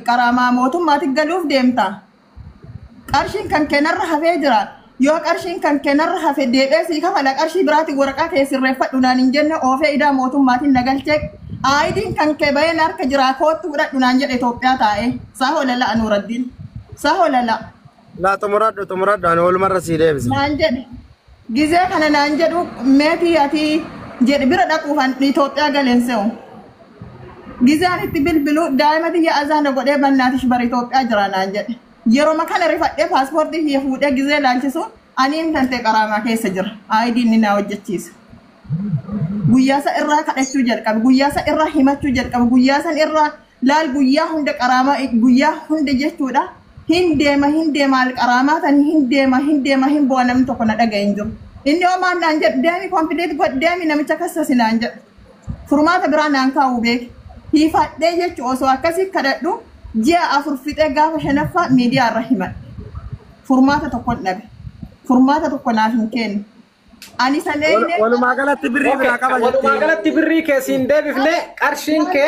Qaraamaa mootummaatti galuuf deemta. Qarshiin kan keenarra hafee jira. Yoo qarshiin kan keenarra hafe deebi'ee sii kafala, qarshii biraatti waraqaa kee sirreeffadhu naan hin jenne, oofee idaa mootummaatiin na galchee, IDn kan kee baheen harka jira, koottu fudhadhu naan jedhe Itoophiyaa taa'ee. Saa holala Anuuraddiin. Saa holala. Laa, xumuradhu, xumuradhu, ani walumarra sii deebisa. Naan jedhe. Gizee kana naan jedhu meetii ati jedhe bira dhaquufan Itoophiyaa galeen se'u. Gizeen itti bilbilu daa'ima biyya azaana godhee bannaatish bara Itoophiyaa jira naan jedhe. Yeroo kana rifadhee paaspoortii kiyya fuudhee gizee laalchisu aniin tante qaraamaa keessa jira. ID inni naa hojjechiisa. Guyyaa san irraa kadhachuu jalqabe. Guyyaa san irraa himachuu jalqabe. Guyyaa san irraa laal guyyaa hunda qaraamaa guyyaa hunda jechuudha. Hin deema, hin deema, qaraamaa tan hin deema, hin deema, hin bu'a, namni tokko na dhagaye hin jiru. Inni homaan naan jedhu deemi complete godhi, deemi namicha kassasi naan jedhu. Furmaata biraa naan kaa'u beeki. Hiifadhee jechu osoo akkasii kadhadhu ji'a 4 fixee gaafa shanaffaa miidiyaa irra himadhe. Furmaata tokko dhabe. Furmaata tokko naaf hin kennu. Ani saneenne. Walumaa galatti birrii biraa qaba Walumaa jettee. galatti birrii kee siin deebifne, qarshiin kee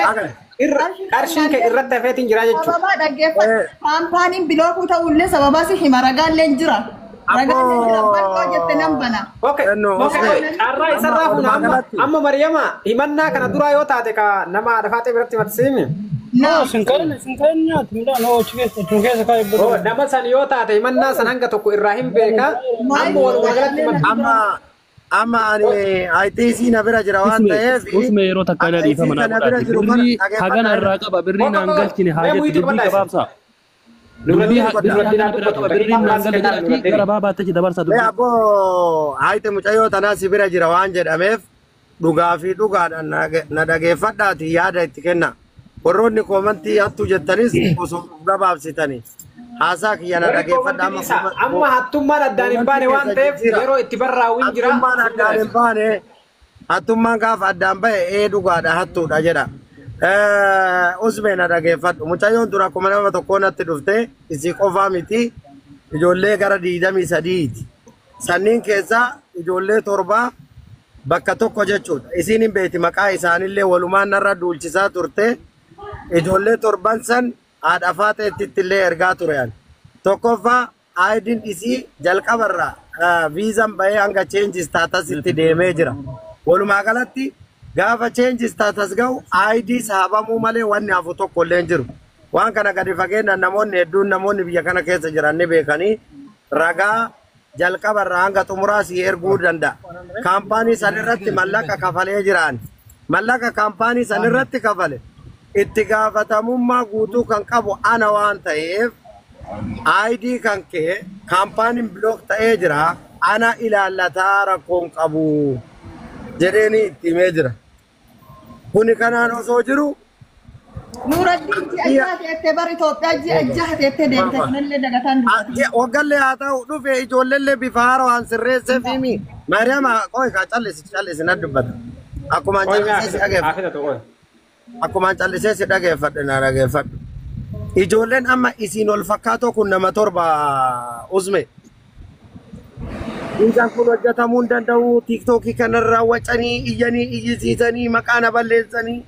irra qarshiin kee irratti hafeetiin jira jechuudha. Sababaa dhaggeeffadhu. Kaampaaniin block ta'ullee sababaa si hima, ragaallee jira. Ragaallee jira, bal'oo jette nan bana. Okay. Kennu, Okay. Osme. Carraa isarraa Amma fuuna walumaa amma galatti. amma Mariyama himannaa kana duraa yoo taate ka nama haadha Faaxee biratti himatisiimi. Naam. Sin kan nyaatu midhaan hoo achi keessa achuma keessa kaa'e Oo godhu. nama san yoo taate himannaa san hanga tokko irraa hin beeka. Amma walumaa galatti himanna. Amma ani ITC na bira jira waan Usme, ta'eef. Usme, yeroo takka na dhiifama naa na bira godhaati. jiru kana Birrii dhaggeeffadhaa hagana irraa qaba, birrii naan galchine haa Mee jettu, muyitii dubbii qabadhaa isin. gabaabsaa. Dubbii Nuraddiin birrii Nuraddiin hagana haa biraa dubbatu. qaba, birrii Daqiiqaa naan muraasa galle kennaa jedhaati Nuraddiin. gara baabaatti dabarsaa Mee dubbii. abboo, haayite mucayyoo tanaa si bira jira waan jedhameef dhugaa fi dhugaadhaan na dhageeffadhaati yaada itti kenna. Warroonni comment hattuu jettanis osoo gabaabsitanii. Haasaa kiyya na Warri dhageeffadha comment amma. Dhiisa. Amma hattummaan addaan hin Comment baane waan keessa ta'eef jijjiira. yeroo itti barraa'u hin jira. Hattummaan addaan hin baane, hattummaan gaafa addaan bahe ee dhugaadha, hattuudha jedha. Usmee, na dhageeffadhu. Mucayyoon tun akkuma nama tokkoo natti dhufte, isii qofaa miti, ijoollee gara 23ti. Sanniin keessaa ijoollee torbaa bakka tokko jechuudha. Isiin hin beekti, maqaa isaanillee walumaan narra duulchisaa turte. Ijoollee torban san haadha Faaxeetti illee ergaa ture ani. Tokkoffaa, IDn isii jalqabarraa viizaan bahee hanga change statusitti deemee jira. Walumaa galatti gaafa change status gahu ID saabamuu malee wanni hafu tokko illee hin jiru. Waan kana gadi fageenyaan namoonni hedduun, namoonni biyya kana keessa jiran ni beekanii, ragaa jalqabarraa hanga xumuraa si erguu danda'a. Kaampaanii san irratti mallaqa kafalee jiraan. Mallaqa kaampaanii san irratti kafale itti gaafatamummaa guutuu kan qabu ana waan ta'eef, ID kan kee kaampaaniin block ta'ee jira, ana ilaallataa, rakkoon qabu jedheeni itti himee jira. Kuni kanaan osoo jiru Nuuraddiin ji'a 6 teettee bara Itoophiyaa ji'a 6 teettee deemte, kanallee dagataan dubbata. Waggallee haa ta'u, dhufe ijoolleellee bifa haaraan sirreessee fiimi. Maariyaama, qoy kaa, callisi, callisi, na dubbata. Akkumaan callisee si dhageeffadhu. Akkumaan callisee si dhageeffadhe na dhageeffadhu. Ijoolleen amma isiin ol fakkaatoo kun nama torba, Usme. Isaan kun hojjetamuu hin danda'u. TikTokii kanarraa wacanii iyyanii iyyisiisanii maqaa na balleessanii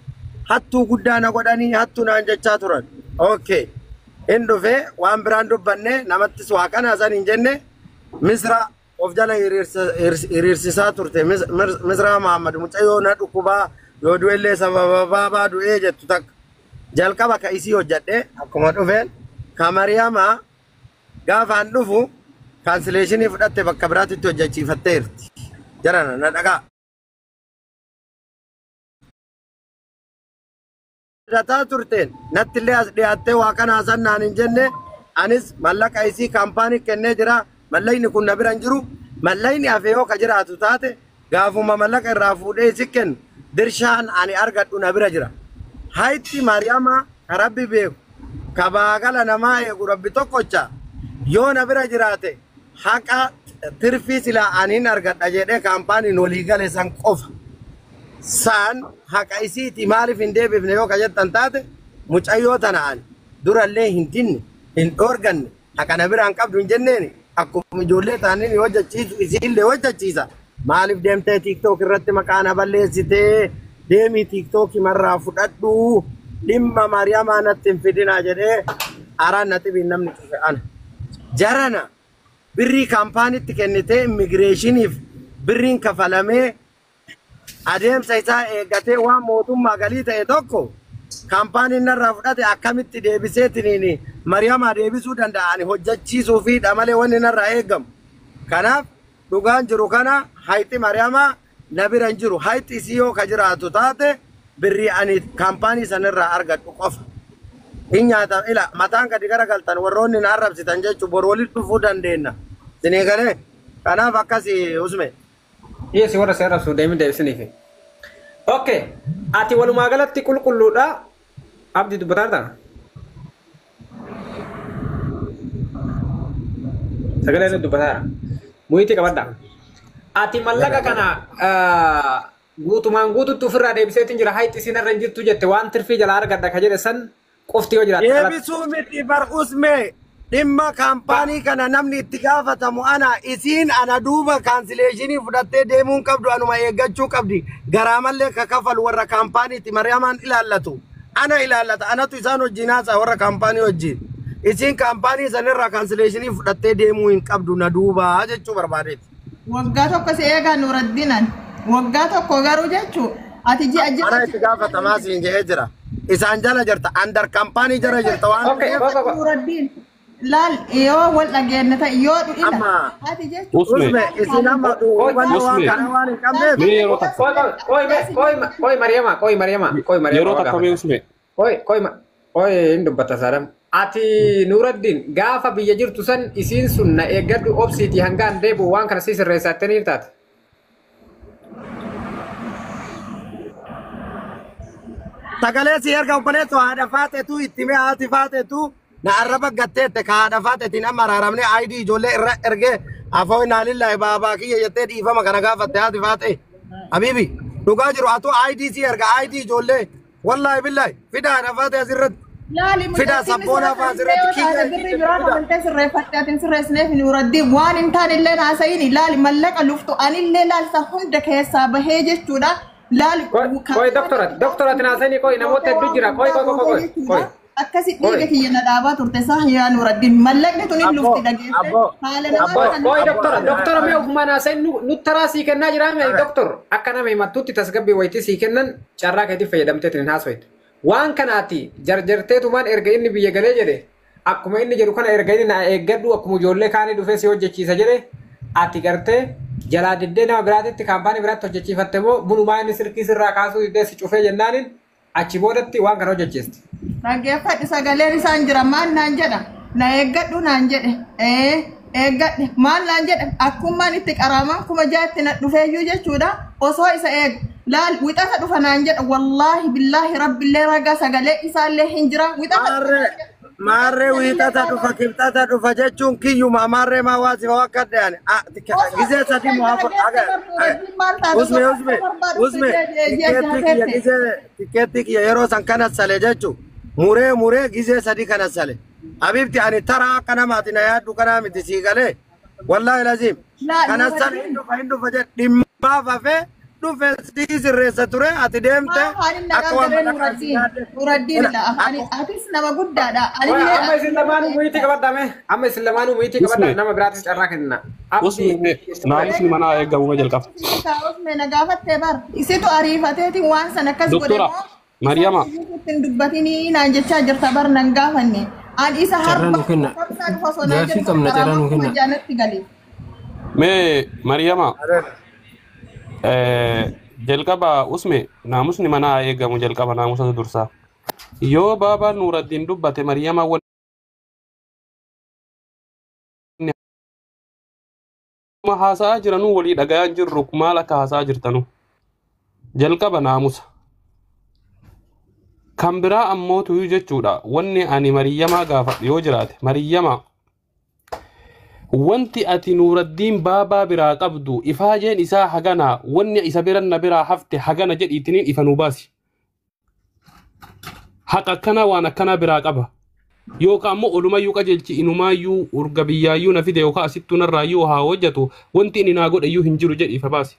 hattuu guddaa na godhanii hattuu naan jechaa turan. Okay. Hin dhufee waan biraan dubbanne, namattis waa kana san hin jenne, Misra of jala hiriirsisaa turte. Misraa Mahammad mucayyoo na dhukkubaa yoo du'ellee sababa baabaa du'ee jettu takka. Jalqaba ka isii hojjedhe akkuma dhufeen ka Mariyamaa gaafaan dhufu cancellation fudhatte, bakka biraatitti hojjechiifatteerti. Jarana, na dhagaa. Dataa turteen natti illee as dhiyaattee waa kana hasan naan hin jenne. Anis mallaqa isii kaampaanii kennee jira. Mallaqni kun na bira hin jiru. Mallaqni hafe yoo ka jiraatu taate, gaafuma mallaqa irraa fuudhee isi kennu dirshaan ani argadhu na bira jira. Hayti Maariyamaa ka Rabbi beeku, ka baagala namaa eegu Rabbi tokkocha, yoo na bira jiraate haqa tirfii silaa aniin argadha jedhee kaampaaniin walii gale san qofa. Saan haqa isiiti maaliif hin deebifne yoo ka jettan taate, mucayyoo tana ani durallee hin dinne, hin dhoorganne, haqa na biraan qabdu hin jenneeni. Akkuma ijoollee ta'anii hojjechiisu isiillee hojjechiisa. Maaliif deemtee TikTok irratti maqaa na balleessitee? Deemii TikTokii marraa fudhadhu. Dhimma Maariyamaa natti hin fidinaa jedhee araan na xibiin namni cufe ana. Jarana birrii kaampaaniitti kennitee immigireeshiniif birriin kafalamee adeemsa isaa eeggatee waan mootummaa galii ta'e tokko kaampaaniin narraa fudhate akkamitti deebiseetiniin Mariyamaa deebisuu danda'an hojjechiisuu fi malee wanni narraa eegamu. Kanaaf dhugaan jiru kana hayxi Mariyamaa na bira hin jiru. Hayxi isii yoo ka jiraatu taate birrii ani kaampaanii sanirraa argadhu qofa. Hin nyaata ila mataan gadi garagaltan warroonni na arrabsitan jechuun bor walitti dhufuu dandeenya. Sinii galee kanaaf akkasi usme. Dhiyeessi warra seera arrabsu deemee deebisiniif. Okay. Ati walumaa galatti qulqulluudha. Abdii dubbataa jirtaa? Sagalee inni dubbataa jira. Muyitii qabadha. Ati mallaqa kana guutumaan guututti ofirraa deebiseetiin jira. Hayxi isin irra hin jirtu jette waan tirfii jalaa argadha ka jedhe san qofti yoo jiraate. Deebisuu miti bar usme dhimma kaampaanii kana namni itti gaafatamu ana isiin ana duuba kaansileeshinii fudhattee deemuun qabdu anuma eeggachuu qabdi garaa mallee ka kafalu warra kaampaaniitti Mariyamaan ilaallatu ana ilaallata anatu isaan wajjin haasa'a warra kaampaanii wajjin isiin kaampaanii sanirraa kaansileeshinii fudhattee deemuu hin qabdu na duuba jechuu barbaadeeti. Waggaa tokko si eegaa Nuraddiinan. Waggaa tokko garuu jechuu ati ji'a ji'a. Ana itti gaafatamaa siin jedhee jira. Isaan jala jirta andar kaampaanii jala jirta waan Okay, ta'eef go, go, go. Nuraddiin laal yoo wal dhageenne ta'e yoo dhu'ina Amma. ati jechuun. Usme. Usme isin amma hubannoo waan Usme. kana waan hin qabneef. Mee yeroo takka. Qoy, qoy, qoy, qoy, Mariyamaa, qoy, Mariyamaa, qoy, Mariyamaa. Yeroo takka mee usme. Qoy, qoy, qoy, hin dubbata Saadam. Ati Nuraddiin gaafa biyya jirtu san isiin sun na eeggadhu obsiitii hangaan deebi'u waan kana si sirreessaa jettanii taate. Sagalee si erga obboleettu haadha faatetu itti mee haati faatetu na arraba gatteette ka haadha faatetiin amma araaramne aayidii ijoollee irra ergee afoo naalillahi baabaa kiyya jettee dhiifama kana gaafatte haati faate. Habiibi dhugaa jiru atu aayidii si erga aayidii ijoollee wallaahi billaahi fida haadha faate asirratti. Laali Fida sabboona fa'aa asirratti kiyya birrii biraa kabaltee sirreeffatte ati hin sirreessineef Nuraddiin waan hin taane illee haasa'ini laali mallaqa luftu anillee laalsa hunda keessaa bahee jechuudha. Laali. Qoy, qoy, doktora, doktora Tinaasanii qoy, namoota hedduu jira. Qoy, qoy, qoy, qoy, qoy. Akkasi dhiiga kiyya na dhaabaa turte saa yaa Nuraddiin mallaqni tun hin lufti dhageesse Abboo, haala namaa Qoy, kana. qoy, doktora, doktora mee ofumaan haasa'in nu taraa sii kennaa jira mee doktor akka nama himattutti tasgabbii wayitii sii kennan carraa keetii fayyadamteetiin hin haasoitu. Waan kanaati jarjarteetumaan erga inni biyya galee jedhe akkuma inni jedhu kana erga inni na eeggadhu akkuma ijoollee kaanii dhufee si hojjechiisa jedhe ati gartee jalaa diddee nama biraatitti kaampaanii biraatti hojjechiifatte moo bunumaa inni silkii sirraa kaasuu diddee si cufee jennaaniin achi boodatti waan kana hojjechiisti. Dhaggeeffadhu sagaleen isaan jira maal naan jedha na eeggadhu naan jedhe ee eeggadhe maal naan jedhe akkumaan itti qaraaman 6000 na dhufeeyyuu jechuudha osoo isa eegu laal wixata dhufa naan jedhe wallaahi billaahi rabbillee ragaa sagalee isaallee hin jira wixata dhufa Maarree naan jedhe. maarree wiixata dhufa kibxata dhufa jechuun kiyyuma maarree maa waa si akka dhiyaan gisee sadi moo afur usme usme usme tikeetti kiyya gisee tikeetti kiyya yeroo san kana sale jechuun muree muree gisee sadi kana sale habibti ani tara akka namaati na yaaddu kanaa miti sii galee wallaahi laziim kana sale hin dhufa hin dhufa jedhe dhimmaaf hafee dhufe sii sirreessa ture ati deemte akka waan mallaqaa si yaadde. Nuraddiin atis nama guddaadha. Qoy, amma isin lamaanuu muyitii qabadhaa mee amma isin lamaanuu muyitii qabadhaa nama biraatis carraa kenna. Usme naamusni manaa eegamuu jalqaba. Usme na gaafattee bar isitu ariifateetiin waan sana akkas godhe Doktora Mariyama ittiin dubbatinii naan jechaa jirta bar nan gaafanne. An isa Carraa nu kenna. Gaaffii qabna, carraa nu kenna. jaanatti gale. mee Mariyama jalqaba usme naamusni manaa eegamu jalqaba naamusa dursaa. Yoo baabaa Nuraddiin dubbate Mariyama wanni haasa'aa jiranuu walii dhagayaa hin jirru maal akka haasa'aa jirtanu. Jalqaba naamusa. Kan biraa ammoo tuyuu jechuudha. Wanni ani Mariyyamaa gaafadhu yoo jiraate Mariyyamaa wanti ati Nuuraddiin baabaa biraa qabdu ifaajeen isaa hagana wanni isa biran na biraa hafte hagana jedhiitiniin ifa nuu baasi. Haqa akkanaa waan akkanaa biraa qaba. Yookaan ammoo olumayyuu qajeelchi inumaayyuu urga biyyaayyuu na fide yookaan asittuu narraayyuu haa hojjetu wanti inni naa godhe iyyuu hin jiru jedhi ifa baasi.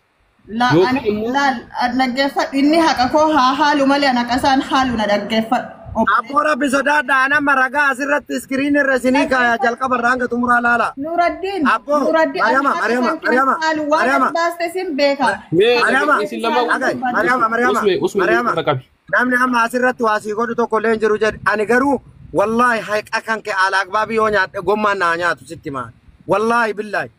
Yookiin immoo Laal dhaggeeffadhu, inni haqa koo haa haalu malee an haqa isaan haalu na dhaggeeffadhu. Abboo rabbi sodaadha, anamma ragaa asirratti iskiriin irra isinii kaaya, jalqaba irraa hanga xumuraa laala. Nuraddiin, Abboo, Nuraddiin, Mariama, ani haqa Mariama, isaan Mariama, haalu waan Mariama. ati baaste sin beeka. Mee Mariama, isin lama dhaga'i, Mariama, Mariama, Usme, Usme, Mariama. irra qabi. Namni amma asirratti waa sii godhu tokko illee hin jiru jedhe. Ani garuu wallaahi haqa kan kee ala agbaabii yoo nyaadhe gommaan naa nyaatu sitti maan. Wallaahi billaahi.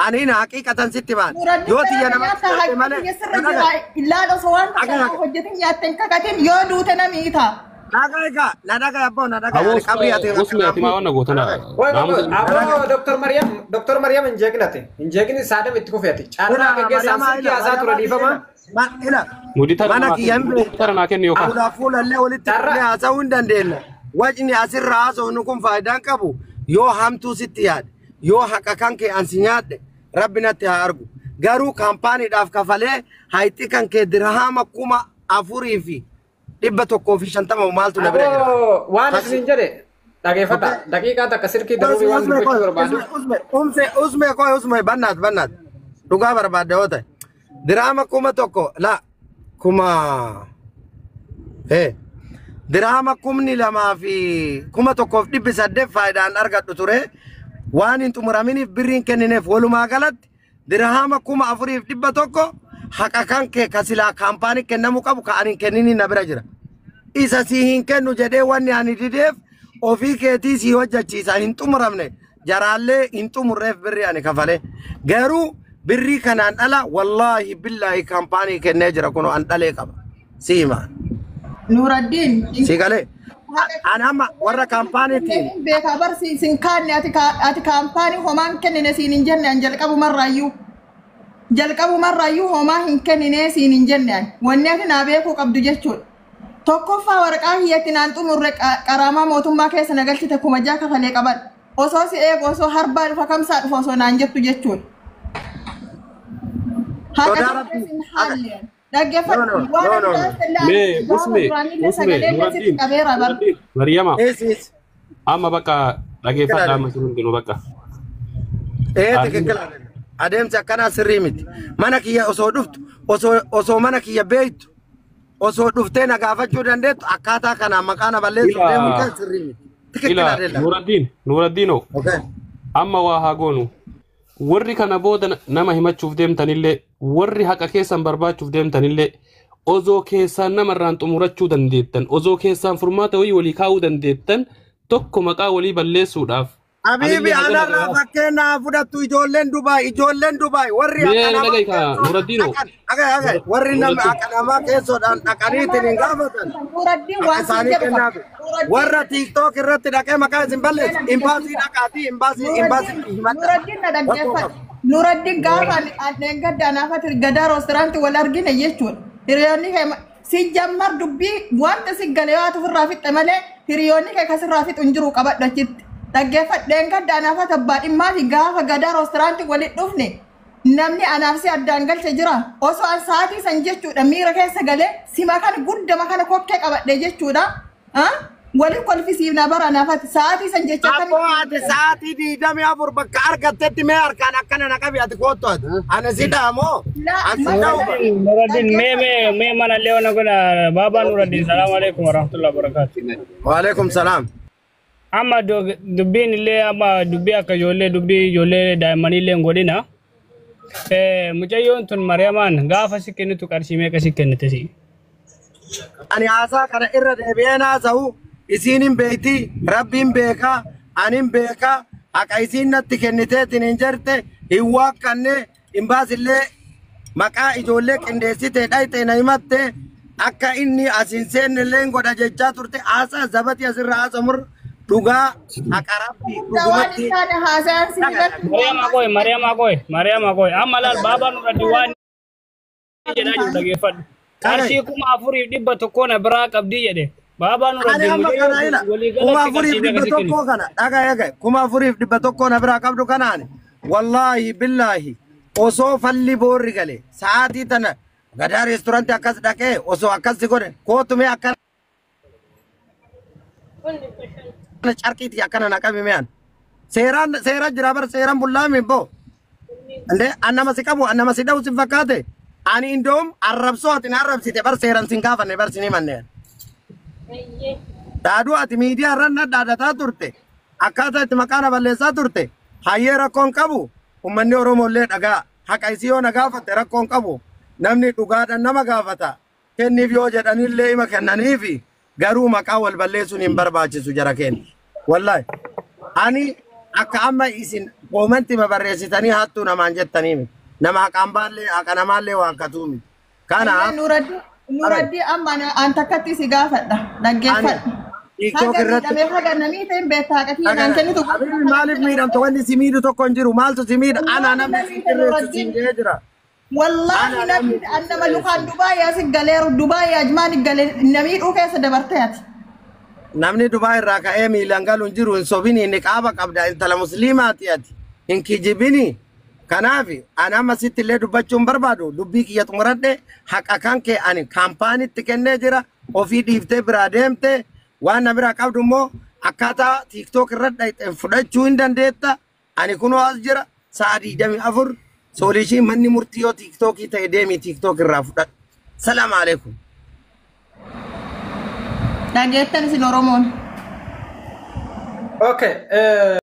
Ani na haqiiqatan sitti maan. Nuraddiin, Yoo tiyya kana namatti nyaata tolte haqa malee. kiyya sirra Dhaga'i. jira. Laal, osoo waan Dhaga'i. takka hojjetin nyaatten kakatin yoo duute na miita. Dhaga'i gaa, na dhaga'i abboo, na dhaga'i. Aboo Ani qabrii ati Usme, ati maa waan gootana? Wai Naamusa aboo, Dr. Maryam, Dr. Maryam hin jeeqnate. Hin jeeqni, saadam itti kufeeti. Carraa gaggeessaan silkii haasaa ture, dhiifama. Ila muditara mana naa kiyya hin kenni, beektu. muditara naa kenni yookaan. Fuula fuulallee walitti Carraa. dhufnee haasa'uu hin dandeenya. Wacni asirra haasa'u kun faayidaan qabu yoo hamtuu sitti yaade, yoo haqa kan kee ansi nyaadhe, rabbi natti haa argu. Garuu kaampaaniidhaaf kafalee hayxi kan kee dirhaama 4,150 maaltu na bira jira. Aboo, waan isin jedhe dhageeffata. Daqiiqaa takka silkii daruurii waan Usme dubbachuu barbaadu. Usme Usme Usme koo Usme, bannaat bannaat, dhugaa barbaadde yoo ta'e dirhaama 1,000 la kuma dirhaama 2,000, 1,800 faayidaan argadhu ture, waan hin xumuraminiif birriin kennineef. Walumaa galatti dirhaama 4,100 haqa kan kee ka silaa kaampaanii kennamuu qabu ka ani hin kenniniin na bira jira. Isa si hin kennu jedhee wanni ani dideef ofii keetii si hojjechiisa, hin xumuramne, jaraallee hin xumurreef birrii ani kafale. Garuu birrii kanaan dhala wallaahi billaahi kaampaanii kennee jira, kun an dhalee qaba si hima. Nuraddiin. Si galee, ani amma warra kaampaaniitiin Beekaa barsiisin kaanne, ati kaampaanii homaan kennine siin hin jenne. An jalqabumarraayyuu homaa hin kennine siin hin jenne. An wanni ati naa beekuu qabdu jechuudha. Tokkoffaa, waraqaa kiyyatti naan xumurre, qaraamaa mootummaa keessa na galchite, 6,000 kafalee qaban. Osoo si eegu, osoo harbaa dhufa, kamsaa dhufa osoo naan jettu jechuudha. Haqa Sodaa tokko rabbii. isin haalleen. Dhaggeeffadhu. No, no, Waan no, no, no. ati Mee gaafa Usme, duraanillee Usme, sagalee illee sitti Nuraddiin, qabeera bar. Nuraddiin, Maryama, Is is amma bakka dhageeffadhaa, amma isin hundinuu bakka. Ee, ትክክል አይደለም. Adeemsi akkanaa sirrii miti. Mana kiyya osoo dhuftu, osoo mana kiyya beektu, osoo dhuftee na gaafachuu dandeettu, akkaataa kanaan maqaa na balleessuuf Ila deemuun kee sirrii miti. ትክክል ila አይደለም. Nuraddiin, Nuraddiinoo, Okay. amma waa haa goonu. Warri kana booda nama himachuuf deemtanillee, warri haqa keessan barbaachuuf deemtanillee, osoo keessaan namarraan xumurachuu dandeettan, osoo keessaan furmaata wayii walii kaa'uu dandeettan, tokko maqaa walii balleessuudhaaf. Habiibi, Anillee hagana anarraa gahaa. fakkeenyaa fudhattu, ijoolleen Dubaay, ijoolleen Dubaay warri Mee akka namaa dhaga'i kaa keessoodhaan Nuraddiinoo. dhaqan, dhaga'i dhaga'i, warri nama Nuraddiin. akka namaa keessoodhaan dhaqaniitiin hin gaafatan. Nuraddiin, Akka waan siin isaanii jedhu qaba. kennaafi. Nuraddiin, Warra TikTok irratti dhaqee maqaa isin balleessu, imbaasii dhaqaatii imbaasii imbaasii himadha. Nuraddiin, na Rakkoo dhaggeeffadhu. qaba. Nuraddiin, gaafa ani gadda anaafati gadaa roostiraanti wal argine jechuudha. Hiriyoonni kee si jammar dubbii wanta si galee waatu ofirraa fixxe malee hiriyoonni kee kasirraa fixu hin jiru, qabadhu achitti. Dhaggeeffadheen gadda anaafati abbaa dhimmaati gaafa gadaa roostiraanti walitti dhufne namni anaaf si addaan galche jira. Osoo an sa'aatii san jechuudha miira keessa galee sima kana guddama kana kokkee qabadhe jechuudha. Wali kolfisiifna bara anaafati sa'aatii san jecha Abboo, ati sa'aatii 24 bakka argattetti mee harkaan akkana na qabi, ati koottu ati. Ani si dhaamoo? Ani si dhaamu. Nuraddiin, mee mee mee mana illee waan godha baabaa Nuraddiin, salaamu alaikum warahmatullahi wabarakatuh. Waalaikum salaam. Amma dubbiin illee amma dubbii akka ijoollee, dubbii ijoollee daa'immanii illee hin godhina. Mucayyoon tun Mariyamaan gaafa si kennitu qarshii meeqa si kennite si? Ani haasaa kana irra deebi'een haasa'u, isiin hin beekti, rabbiin beekaa, ani hin beekaa, haqa isiin natti kenniteetiin hin jerte, hin waaqanne, imbaasillee maqaa ijoollee qindeessite dhayxe na himatte, akka inni as hin seenne illee hin godha jechaa turte. Haasaa zabati asirra haasamur dhugaa haqa rabbii waan dhugumatti. hin taane haasa'an si irratti. Mariyamaa qoy, Mariyamaa qoy, Mariyamaa qoy. Amma laal, baabaa Nuraddiin waan jedhaa jiru dhageeffadhu. Qarshii 4,100 na biraa qabdii jedhe. Baabaa Ani Nuraddiin, amma kana ila mucayyoon tun kuma waliigalatti afuriif qarshii meeqa dhibba si kennite? tokkoo kana dhaga dhaga, 4,100 na biraa qabdu kanaani wallaahi billaahi osoo falli boorri gale sa'aatii tana gadaa reestorantii akkas dhaqee osoo akkas si godhe, kootu mee akkana carqiitii akkana na qabi me'an seeraan seera jira bar, seeraan bullaami boo inde an nama si qabu, an nama si dha'u si fakkaate. Ani indoom arrabsoo ati na arrabsite bar seeran sin gaafanne bar sin himanneen. Daaduu ati miidiyaa irra na dhaadataa turte. Akkaataa itti maqaa na balleessaa turte. Hayyee rakkoon qabu uummanni Oromoo illee dhagaa. Haqa isii yoo na gaafatte rakkoon qabu. Namni dhugaadhaan nama gaafata. Kenniif yoo jedhanillee hima kennaniifi garuu maqaa wal balleessuun hin barbaachisu jara keenya. Wallaahi. Ani akka amma isin koomantii babarreessitanii hattuu namaan jettanii miti. Nama haqaan baallee haqa namaallee waan katuu miti. Kanaaf Nuraddi amma an takkatti si gaafadha. Dhaggeeffadhu. TikTok Haga irratti miidhamee haga namii ta'e hin beektaa haqa kiyya naan kennitu. Habibi maaliif miidhamta wanni si miidhu tokko hin jiru maaltu si miidha ana namni si sirreessu siin jee jira. Wallaahi Ana namni namni an nama lukaan Dubaay as galeeru Dubaay ajmaan galee namii dhuu keessa dabartee ati. Namni Dubaay irraa ka'ee miilaan galu hin jiru hin sobini niqaaba qabda intala musliimaati ati hin kijibini. Kanaaf ani amma sitti illee dubbachuu hin barbaadu dubbii kiyya xumuradhe haqa kan kee ani kaampaanitti kennee jira ofii dhiiftee biraa deemte waan na biraa qabdu immoo akkaataa TikTok irra dhayxe fudhachuu hin dandeetta. Ani kunoo as jira sa'a 24 soolishiin manni murtii yoo TikTokii ta'e deemi TikTok irraa fudhadhu. Salaam alaikum. Dhageettan isin Oromoon. Okay.